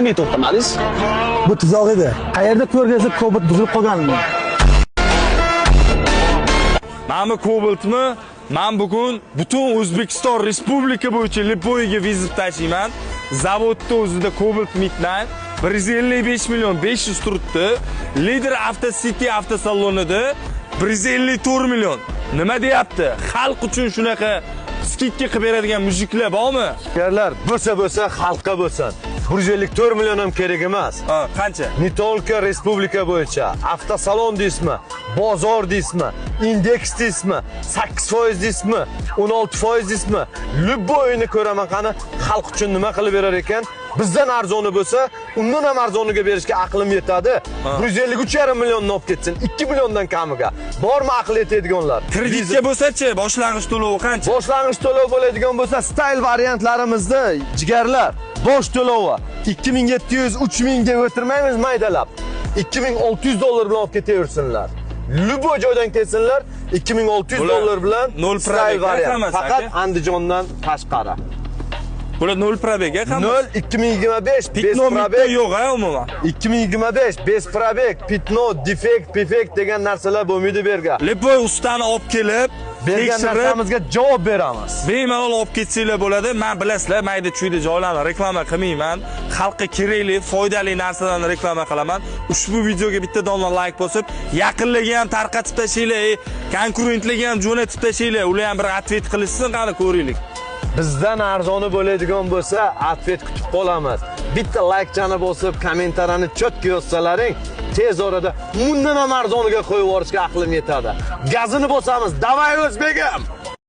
Nimaga to'xtamadingiz? Bu tuzoq edi. Qayerda ko'rgansiz Cobalt buzilib qolganini? Mana bu Cobaltni men bugun butun O'zbekiston Respublika bo'yicha любой ga вызов tashiyman. Zavodda o'zida Cobalt Midnight 155 million 500 turibdi. Lider Avto City avtosalonida 154 million. Nima deyapti? Xalq uchun shunaqa скидка qilib beradigan мужик lar bormi? Jigarlar, bo'lsa bo'lsa xalqqa bo'lsin. 154 million ham kerak emas. Ha, qancha? Не только respublika bo'yicha avtosalon deysizmi, bozor deysizmi, indeks deysizmi, 8% deysizmi, 16% deysizmi, любой ni ko'raman, qani xalq uchun nima qilib berar ekan? Bizdan arzoni bo'lsa, undan ham arzoniga berishga aqlim yetadi. 153,5 millionni olib ketsin, 2 milliondan kamiga. Bormi aql yetadiganlar? Kreditga bo'lsa-chi, boshlang'ich to'lovi qancha? Boshlang'ich to'lov bo'ladigan bo'lsa, style variantlarimizda, jigarlar, bosh to'lovi 2700 3000 deb o'tirmaymiz maydalab. 2600 dollar bilan olib ketaversinlar. Любой joydan kelsinlar, 2600 Bular dollar bilan nol style пробег, variant. hammasi, Faqat aka? Andijondan tashqari. Bular 0 пробег hammasi. 0 2025 без Пятно mitno пробег yo'q ha umuman. 2025 без пробег, пятно, defekt, pefekt degan narsalar bo'lmaydi bu yerga. Любой ustani olib kelib, Bergan tekshirib, narsamizga javob beramiz. Bemalol olib ketsanglar bo'ladi. Men, bilasizlar, mayda chuyda joylarni reklama qilmayman. Xalqqa kerakli, foydali narsalarni reklama qilaman. Ushbu videoga bitta dona layk bosib, yaqinlarga ham tarqatib tashlanglar, konkurentlarga ham jo'natib tashlanglar. Ular ham bir ответ qilishsin, qani ko'raylik. Bizdan arzoni bo'ladigan bo'lsa, ответ kutib qolamiz. Bitta laykchani bosib, kommentariyani чётко yozsalaring, tez orada bundan ham arzoniga qo'yib yuborishga aqlim yetadi. Gazini bosamiz. Давай, o'zbegim!